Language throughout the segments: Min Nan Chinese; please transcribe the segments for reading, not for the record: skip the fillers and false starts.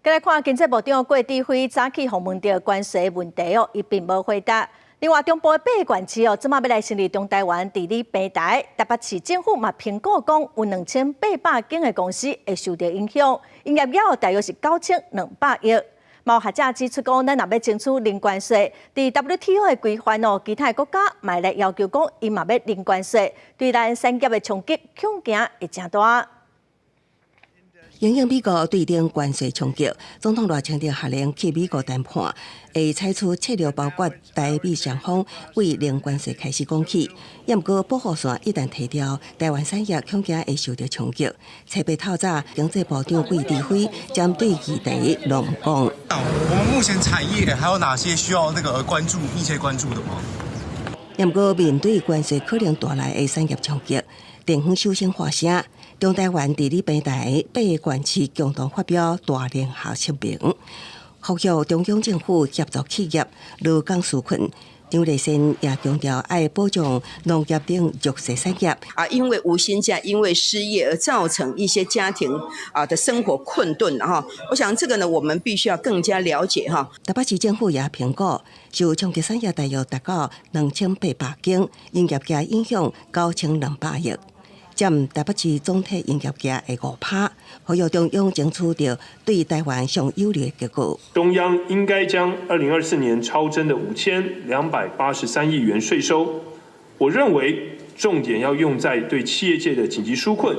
繼來看經濟部長郭智輝早起予問著關稅問題哦，伊並無回答。另外，中部的八個縣市哦，這馬欲來成立中台灣治理平台。台北市政府嘛評估講，有2800間的公司會受著影響，營業額大約是9200億。嘛有學者指出講，咱若欲爭取零關稅，佇 WTO 的規範哦，其他的國家嘛會來要求講，伊嘛欲零關稅，對咱產業的衝擊恐驚會誠大。因應美國對頂關稅衝擊，總統賴清德下令去美國談判，會採取策略，包括台美雙方為零關稅開始講起。毋過保護傘一旦提掉，台灣產業恐驚會受著衝擊。冊八透早，經濟部長郭智輝針對議題攏毋講。我們目前產業還有哪些需要那個關注、密切關注的嗎？毋過面對關稅可能帶來的產業衝擊，電方首先發聲。中台灣治理平台八個縣市共同發表大聯合聲明，呼籲中央政府協助企業勞工紓困。張麗善也強調愛保障農業等弱勢產業。啊，因為無薪假、因為失業而造成一些家庭啊的生活困頓哈。我想這個呢，我們必須要更加了解哈。台北市政府也評估，受衝擊產業大約達到2800間，營業額影響9200億。佔台北市總體營業額的5趴，呼籲中央爭取著對台灣上有利的結果。中央應該將2024年超徵的5283億元稅收，我認為重點要用在對企業界的緊急紓困，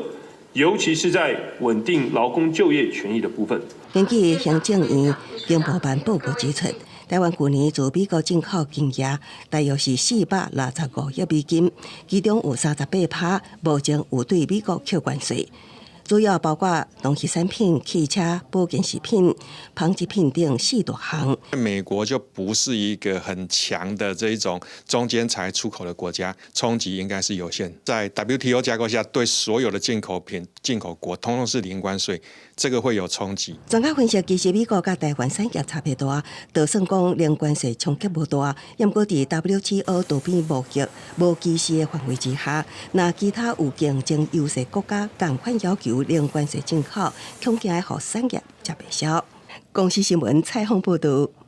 尤其是在穩定勞工就業權益的部分。根據行政院經貿辦報告指出，台灣去年自美國進口金額大約是465億美金，其中有38趴目前有對美國課關稅，主要包括農業產品、汽車、保健食品、紡織品等四大項。美國就不是一個很強的這一種中間材出口的國家，衝擊應該是有限。在 WTO 架構下，對所有的進口品、進口國，通通是零關稅，這個會有衝擊。專家分析，其實美國佮台灣產業差別大，就算講零關稅衝擊無大，毋過佇 WTO 多邊貿易無歧視的範圍之下，若其他有競爭優勢國家仝款要求零關稅進口，恐驚會予產業吃袂消。公視新聞採訪報導。